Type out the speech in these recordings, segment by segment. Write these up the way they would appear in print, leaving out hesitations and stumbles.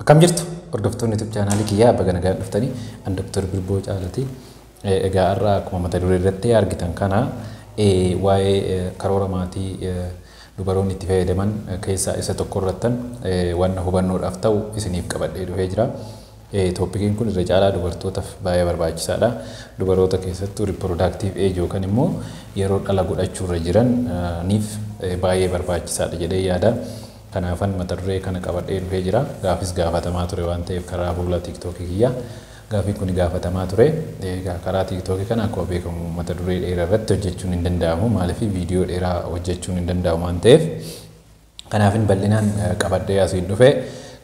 Akkam jirtu hordoftoonni YouTube chaanaalii kiyyaa, baga nagaan dhuftanii. An Dr. Birboo Caalati. Egaa har'a akkuma mata duree irratti argitan kana waa'ee karoora maatii dubaroonni itti fayyadaman keessaa isa tokko irrattan waan hubannoodhaaf ta'u isiniif qabadhee dhufee jira. Tooppikiin kun irra caalaa dubartootaaf baay'ee barbaachisaadha. Dubaroota keessattuu reproductive age yookaan immoo yeroo dhala godhachuurra jiraniif baay'ee barbaachisaadha jedhee yaada. Kanaafan mata duree kana qabadhee dhufee jira. Gaafis gaafatamaa ture waan ta'eef karaa fuula TikTokii kiyya gaafiin kun gaafatamaa ture. Egaa karaa TikTokii kana akkuma beekamu mata duree dheeraa irratti hojjechuun hin danda'amu. Maaliif, viidiyoo dheeraa hojjechuun hin danda'amu waan ta'eef, kanaafin bal'inaan qabadhee asiin dhufe.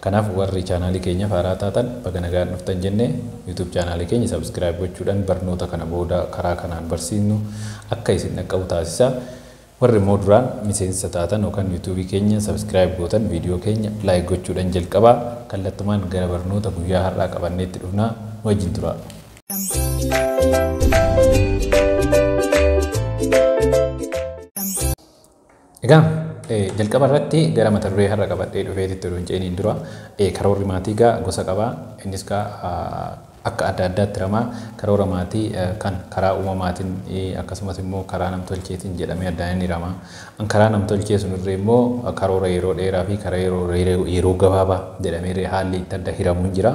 Kanaaf warri chaanaalii keenya haaraa taatan baga nagaan dhuftan jennee, YouTube chaanaalii keenya subscribe gochuudhaan barnoota kana booda karaa kanaan barsiisnu akka isin dhaqqabu taasisa. Warri immoo duraan miseensa taatan yookaan YouTubeii keenya subscribe gootan, viidiyoo keenya like gochuudhaan jalqabaa. Kallattumaan gara barnoota guyyaa har'aa qabanneetti dhufnaa, wajjin tura. Egaa jalqaba irratti gara mata duree har'a qabadhee dhufeetitti odoo hin ceeniin dura, karoorri maatii gaa gosa qabaa. Innis gaa akka adda addaatti ramaa, karoora maatii kan karaa uumamaatiin akkasumas immoo karaa namtolcheetiin jedhamee addaan inni rama. An karaa namtolchee sunirree immoo karoora yeroo dheeraa fi karaa yeroo gabaabaa jedhamee haalli itti adda hiramu hin jira.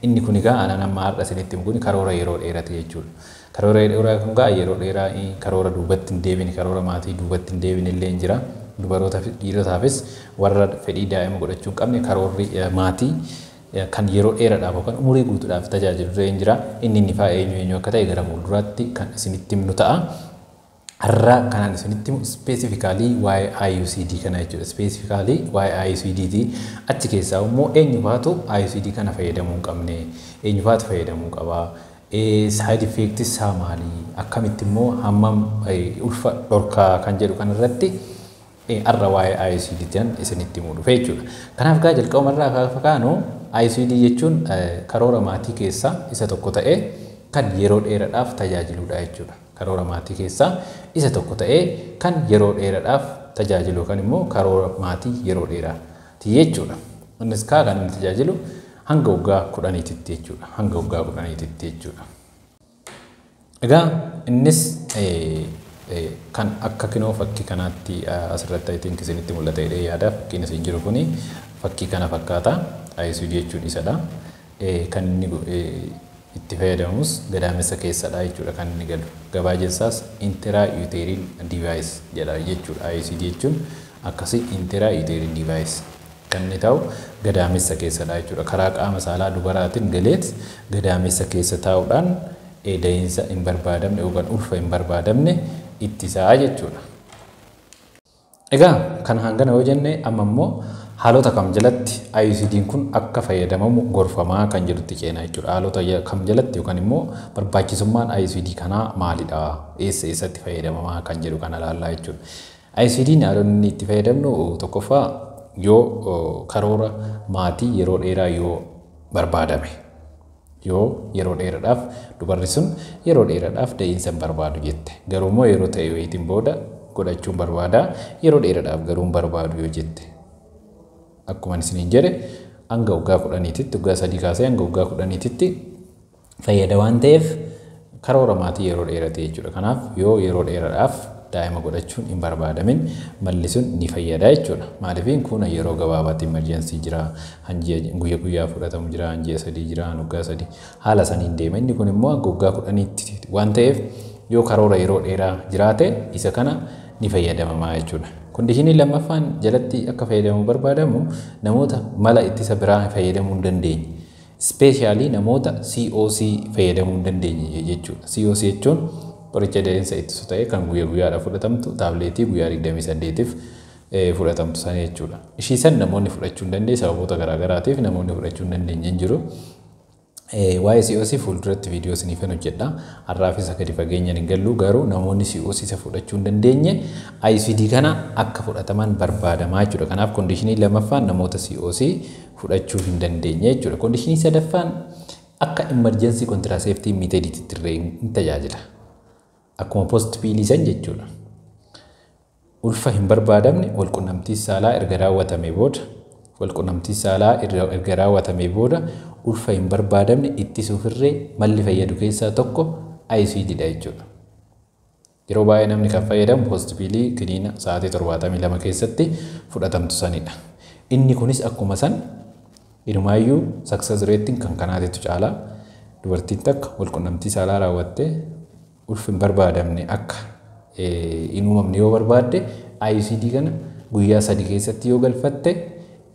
Inni kun egaa anan amma har'a isinitti himu kun karoora yeroo dheerati jechuudha. Karoora yeroo dheeraa kun gaa yeroo dheeraa karoora duubatti hin deebine, karoora maatii duubatti hin deebine illee hin jira. Dubaroota dhiirotaafis warra fedhii daa'ima godhachuu hin qabne karoorri maatii kan yeroo dheeraadhaaf yookaan umurii guutuudhaaf tajaajilu hin jira. Inni fa'aa eenyu eenyu akka ta'e gara fuulduraatti kan isinitti himnu ta'a. Har'a kanaan isinitti himu specifically waa'ee IUCD kana jechuudha. Specifically waa'ee IUCD ti. Achi keessaa immoo eenyu faatu IUCD kana fayyadamuu hin qabne, eenyu faatu fayyadamuu qaba, side effect isaa maali, akkamitti immoo hammam ulfa dhorkaa kan jedhu kanarratti har'a waa'ee IUCD tan isinitti himuu dhufe jechuudha. Kanaaf gaa jalqabumarraa gaafa kaanu, IUCD jechuun karoora maatii keessaa isa tokko ta'ee kan yeroo dheeraadhaaf tajaajiludha jechuudha. Karoora maatii keessaa isa tokko ta'ee kan yeroo dheeraadhaaf tajaajilu yookaan immoo karoora maatii yeroo dheeraati jechuudha. Innis kaa kan inni tajaajilu hanga waggaa 10titti jechuudha. Hanga waggaa 10titti jechuudha. Egaa innis kan akka kinoo fakkii kanaatti asirratti, I think, isinitti mul'ata jedhee yaada. Fakkiin isin jiru kuni fakkii kana fakkaata. IUCD jechuun isadha. Kan inni itti fayyadamus gadaamessa keessadha jechuudha kan inni galu. Gabaajeensaas intrauterine device jedha jechuudha. IUCD jechuun akkasii intrauterine device kan inni ta'u gadaamessa keessadha jechuudha. Karaa qaama saalaa dubaraatiin galeet gadaamessa keessa taa'uudhaan da'iinsa hin barbaadamne yookaan ulfa hin barbaadamne ittisaa jechuudha. Egaa kan hangana yoo jenne, amma immoo haalota kam jalatti IUCD'n kun akka fayyadamamu gorfamaa kan jedhutti ceena jechuudha. Haalota kam jalatti yookaan immoo barbaachisummaan IUCD kanaa maalidha? Eessa eessatti fayyadamamaa kan jedhu kana ilaallaa jechuudha. IUCD'n haalonni inni itti fayyadamnu, tokkoffaa, yoo karoora maatii yeroo dheeraa yoo barbaadame, yoo yeroo dheeraadhaaf dubarri sun yeroo dheeraadhaaf da'iinsa hin barbaadu jette, garuu immoo yeroo ta'e wayiitiin booda godhachuun barbaada, yeroo dheeraadhaaf garuu hin barbaadu yoo jette, akkuma isiniin jedhe hanga waggaa 10titti, waggaa 3 kaasee hanga waggaa 10titti fayyada waan ta'eef karoora maatii yeroo dheerate jechuudha. Kanaaf yoo yeroo dheeraadhaaf daa'ima godhachuun hin barbaadamin malli sun ni fayyada jechuudha. Maaliif, kun yeroo gabaabaatti emergency jira, hanji'a guyya guyyaa fudhatamu jira, hanji'a 3 jira, waggaa 3 haala saniin deema. Inni kun immoo hanga waggaa 10tti waan ta'eef yoo karoora yeroo dheeraa jiraate isa kana ni fayyadamamaa jechuudha. Conditionii lammaffaan jalatti akka fayyadamu barbaadamu namoota mala ittisa biraa fayyadamuu hin dandeenye. Especially namoota COC fayyadamuu hin dandeenye jechuudha. COC jechuun qoricha da'iinsa ittisu ta'ee kan guyyaa guyyaadhaan fudhatamtu, taabileetii guyyaa 28f fudhatamtu sana jechuudha. Ishii san namoonni fudhachuu hin dandeenye, sababoota garaagaraatiif namoonni fudhachuu hin dandeenye hin jiru. Waa'ee COC fuulduratti viidiyoo isiniifan hojjedha. Har'aafis akka gadi fageenyaan hin gallu, garuu namoonni COC isa fudhachuu hin dandeenye IUCD kana akka fudhataman barbaadamaa jechuudha. Kanaaf conditionii lammaffaan namoota COC fudhachuu hin dandeenye jechuudha. Conditionii sadaffaan akka emergency contraceptive methodiitti illee hin tajaajila. Akkuma post pillii san jechuudha. Ulfa hin barbaadamne walqunnamtii saalaa erga raawwatamee booda, Walqunnamtii saalaa erga raawwatamee booda ulfa hin barbaadamne ittisuufirree malli fayyadu keessaa tokko IUCD dha jechuudha. Yeroo baay'ee namni kan fayyadamu post pillii kiniina sa'aatii 72 keessatti fudhatamtu sanidha. Inni kunis akkuma san, inumaayyuu success ratein kan kanaatitu caalaa. Dubartiin takka walqunnamtii saalaa raawwattee ulfi hin barbaadamne akka hin uumamne yoo barbaadde, IUCD kana guyyaa 3 keessatti yoo galfatte,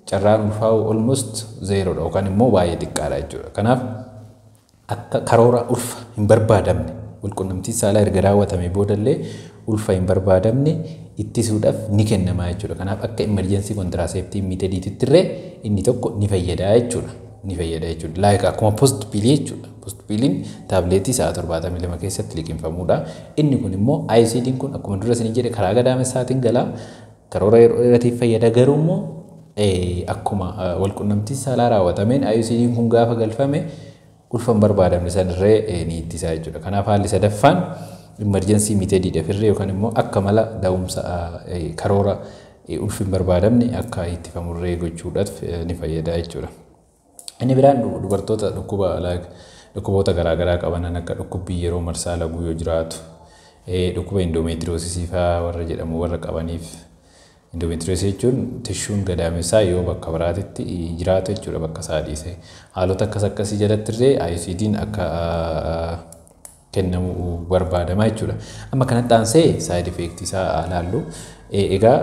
carraan ulfaa'u almost zerodha yookaan immoo baay'ee xiqqaadha jechuudha. Kanaaf akka karoora ulfa hin barbaadamne, walqunnamtii saalaa erga raawwatamee boodallee ulfa hin barbaadamne ittisuudhaaf ni kennama jechuudha. Kanaaf akka emergency contraceptive methodiitti illee inni tokko ni fayyada jechuudha. Ni fayyada jechuudha. Like akkuma post pillii jechuudha. Post pilliin tabletii sa'a 72 keessatti liqimfamuudha. Inni kun immoo IUCD'n kun akkuma dura isin jedhe karaa gadaamessaatiin galaa, karoora yeroo dheeraatiif fayyada. Garuu immoo akkuma walqunnamtii saalaa raawwatameen IUCD'n kun gaafa galfame ulfa hin barbaadamne sanirree ni ittisa jechuudha. Kanaaf haalli sadaffaan emergency methodiidhaaf irree yookaan immoo akka mala da'umsa karoora ulfi hin barbaadamne akka ittifamurree gochuudhaaf ni fayyada jechuudha. Inni biraan dubartoota dhukkuboota garaagaraa qaban, akka dhukkubbii yeroo marsaa laguu yoo jiraatu, dhukkuba endometriosisii fa'aa warra jedhamu warra qabaniif. Endometriosisii jechuun tishuun gadaamessaa yoo bakka biraatitti jiraatu jechuudha, bakka isaa dhiisee. Haalota akkas akkasii jalatti illee IUCD'n akka kennamu barbaadama jechuudha. Amma kanatti aansee side effectii isaa ilaallu. Egaa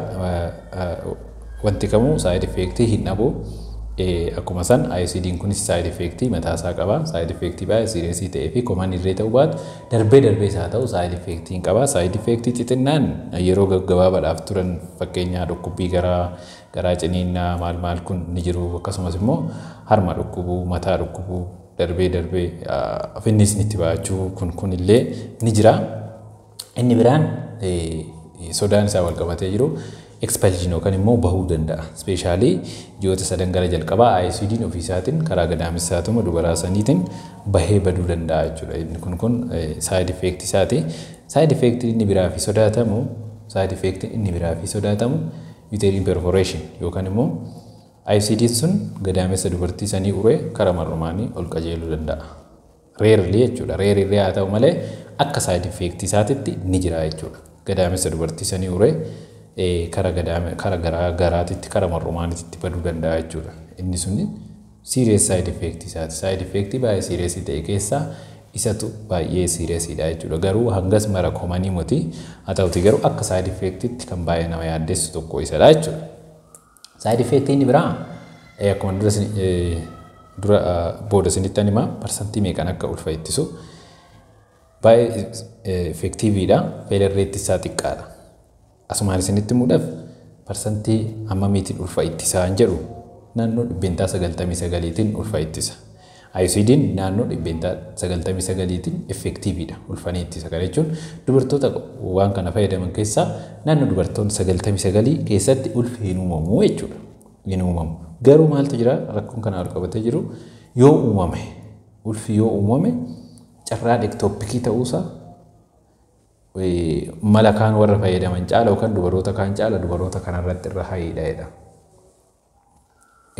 wanti kamuu side effectii hin dhabu. Akkuma san IUCD'n kunis side effectii mataa isaa qaba. Side effectii baay'ee seriousii ta'ee fi common irree ta'uu baatu, darbee darbee isaa ta'u side effectii hin qaba. Side effectii xixinnaan yeroo gaggabaabaadhaaf turan, fakkeenyaa dhukkubbii garaa, garaa ciniinnaa, maal maal kun ni jiru. Akkasumas immoo harma dhukkubuu, mataa dhukkubuu, darbee darbee finnisni itti baachuu kun kunillee ni jira. Inni biraan sodaan isaa wal qabatee jiru expulsion yookaan immoo bahuu danda'a. Especially ji'oota sadan gara jalqabaa IUCD'n ofiisaatiin karaa gadaamessaatuma dubaraa saniitiin bahee baduu danda'a jechuudha. Inni kun side effectii isaati. Side effectii inni biraa fi sodaatamu, side effectii inni biraa fi sodaatamu uterine perforation yookaan immoo IUCD'n sun gadaamessa dubartii sanii uree karaa marrumaanii ol qajeeluu danda'a. Rarely jechuudha. Rarely haa ta'u malee akka side effectii isaatitti ni jira jechuudha. Gadaamessa dubartii sanii uree kara gadaame kara garaa garaatitti, kara marrumaanitti baduu danda'a jechuudha. Inni suni serious side effectii isaati. Side effectii baay'ee seriousii ta'e keessaa isatu baay'ee seriousiidha jechuudha. Garuu hangas mara commonii miti. Haa ta'uti garuu akka side effectiitti kan baay'ee nama yaaddessu tokko isadha jechuudha. Side effectii inni biraa akkuma dura booda isinitti himaa parsantii meeqan akka ulfa ittisu. Baay'ee effectiveiidha. Failure ratei isaa xiqqaadha. Asumaan isinitti himuudhaaf, parsantii hammamiitiin ulfa ittisaa hin jedhu, naannoo 99%tiin ulfa ittisa. IUCD'n naannoo 99%tiin effectiveiidha, ulfanii ittisa. Kana jechuun dubartoota waan kana fayyadaman keessaa naannoo dubartoota 99 keessatti ulfi hin uumamu jechuudha. Hin uumamu. Garuu maaltu jira? Rakkoon kana wal qabatee jiru, yoo uumame, ulfi yoo uumame, carraan ectopicii ta'uusaa mala kaan warra fayyadaman caala yookaan dubaroota kaan caala dubaroota kanarratti irra highiidha jedha.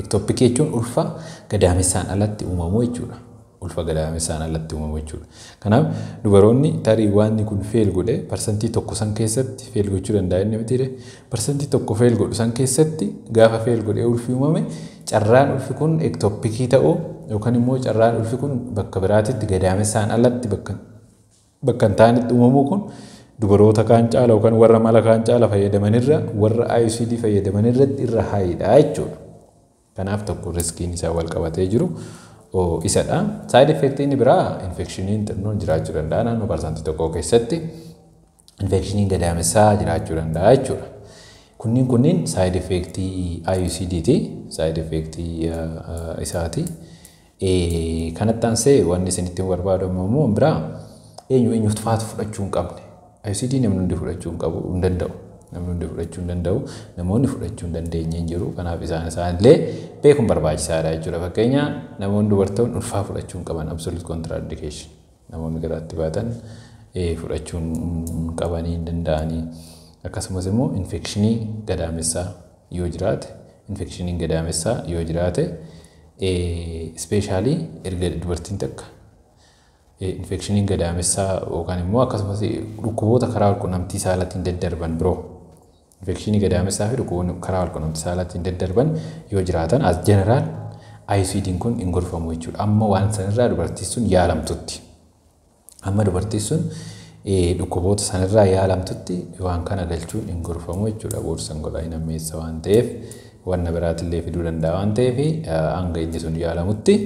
Ectopicii jechuun ulfa gadaamessaan alatti uumamuu jechuudha. Ulfa gadaamessaan alatti uumamu jechuudha. Kanaaf dubaroonni tarii waan kun fail godhe 1% san keessatti fail gochuu danda'a inni mitiire, 1% fail godhu san keessatti gaafa fail godhee ulfi uumame, carraan ulfi kun ectopicii ta'uu yookaan immoo carraan ulfi kun bakka biraatitti gadaamessaan alatti bakka hin taanetti uumamuu kun dubaroota kaan caala yookaan warra mala kaan caala fayyadamanirra, warra IUCD fayyadamanirratti irra highiidha jechuudha. Kanaaf tokko riskiin isaa wal qabatee jiru isadha. Side effectii inni biraa infectioniin xinnoon jiraachuu danda'a. Naannoo 1% keessatti infectioniin gadaamessaa jiraachuu danda'a jechuudha. Kunniin side effectii IUCDti. Side effectii isaati. Kanatti aansee wanni isinitti barbaadamu immoo biraa eenyu eenyuuf faatu fudhachuu hin qabne. IUCD namni hundi fudhachuu hin qabu, hin danda'u. Namni hundi fudhachuu hin danda'u. Namoonni fudhachuu hin dandeenye hin jiru. Kanaaf isaan isaanillee beekuun barbaachisaadha jechuudha. Fakkeenya namoonni dubartoonni ulfaa fudhachuu hin qaban, absolute contraindication. Namoonni garaatti baatan fudhachuu hin qabanii, hin danda'anii. Akkasumas immoo infectionii gadaamessaa yoo jiraate Infekshiniin gadaamessaa yoo jiraate, especially erga dubartiin takka infekshiniin gadaamessaa yookaan immoo akkasumas dhukkuboota karaa walqunnamtii saalaatiin daddarban biroo, infekshinii gadaamessaa fi dhukkuboonni karaa walqunnamtii saalaatiin daddarban yoo jiraatan, as general IUCD'n kun hin gorfamu jechuudha. Amma waan sanirraa dubartiin sun yaalamtutti. Amma dubartiin sun dhukkuboota sanirraa yaalamtutti waan kana galchuun hin gorfamu jechuudha. Boorsan godhaa hin ammeessa waan ta'eef, wanna biraatillee fiduu danda'a waan ta'eef, hanga inni sun yaalamutti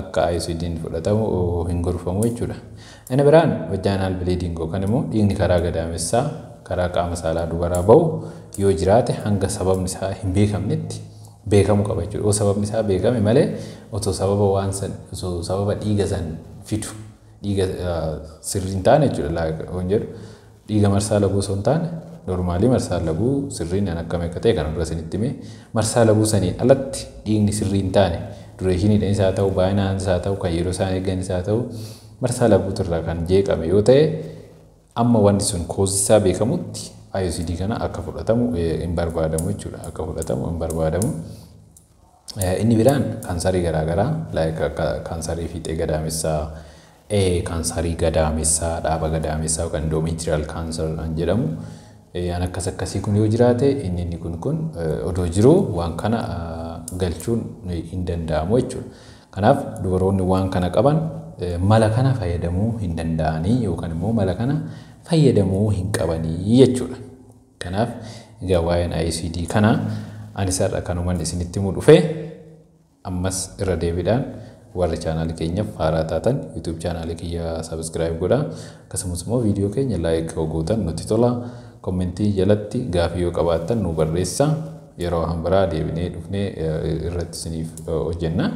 akka IUCD'n fudhatamu hin gorfamu jechuudha. Inni biraan vaginal bleeding yookaan immoo dhiigni karaa gadaamessaa karaa qaama saalaa dubaraa bahu yoo jiraate, hanga sababni isaa hin beekamnetti beekamuu qaba jechuudha. Yoo sababni isaa beekame malee, otoo sababa waan san, osoo sababa dhiiga san fidu, dhiiga sirrii hin taane jechuudha, waan jedhu dhiiga marsaa laguu osoo hin taane, normally marsaa laguu sirriin an akkam akka ta'e kana dura isinitti hime, marsaa laguu saniin alatti dhiigni sirrii hin taane, durationiidhaan isaa ta'u, baay'inaan isaa ta'u, kan yeroo isaan eeggan isaa ta'u, marsaa laguutirraa kan jeeqame yoo ta'e, amma wanti sun cause isaa beekamutti IUCD kana akka fudhatamu hin barbaadamu jechuudha. Akka fudhatamu hin barbaadamu. Inni biraan kaansarii garaagaraa, like kaansarii fiixee gadaamessaa, kaansarii gadaamessaa, dhaaba gadaamessaa yookaan endometrial cancer kan jedhamu an akkas akkasii kun yoo jiraate, inni kun odoo jiruu waan kana galchuun hin danda'amu jechuudha. Kanaaf dubaroonni waan kana qaban mala kana fayyadamuu hin danda'anii yookaan immoo mala kana fayyadamuu hin qabanii jechuudha. Kanaaf egaa waa'een IUCD kana ani sarara kanuman isinitti himuu dhufee, ammas irra deebiidhaan warri chaanaalii keenyaaf haaraa taatan YouTube chaanaalii kiyya subscribe godhaa. Akkasumas immoo viidiyoo keenya like gootan nutti tola. Commentii jalatti gaafii yoo qabaattan nu barreessaa. Yeroo hambiraa deebinee dhufnee irratti isiniif hojjenna.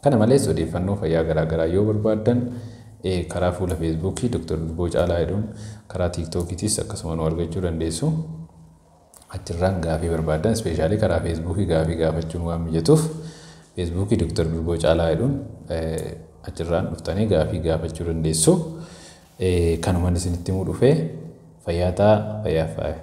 Kana malees odeeffannoo fayyaa garaagaraa yoo barbaaddan, karaa fuula Facebookii Dr. Durboo Caalaa jedhuun, karaa TikTokiitis akkasuma nu argachuu dandeessu. Achirraan gaafii barbaaddan, especially karaa Facebookii gaafii gaafachuun waan mijatuuf, Facebookii Dr. Durboo Caalaa jedhuun achirraan dhuftanii gaafii gaafachuu dandeessu. Kanumaan isinitti himuu dhufee, fayyaa ta'aa, fayyaa faaya.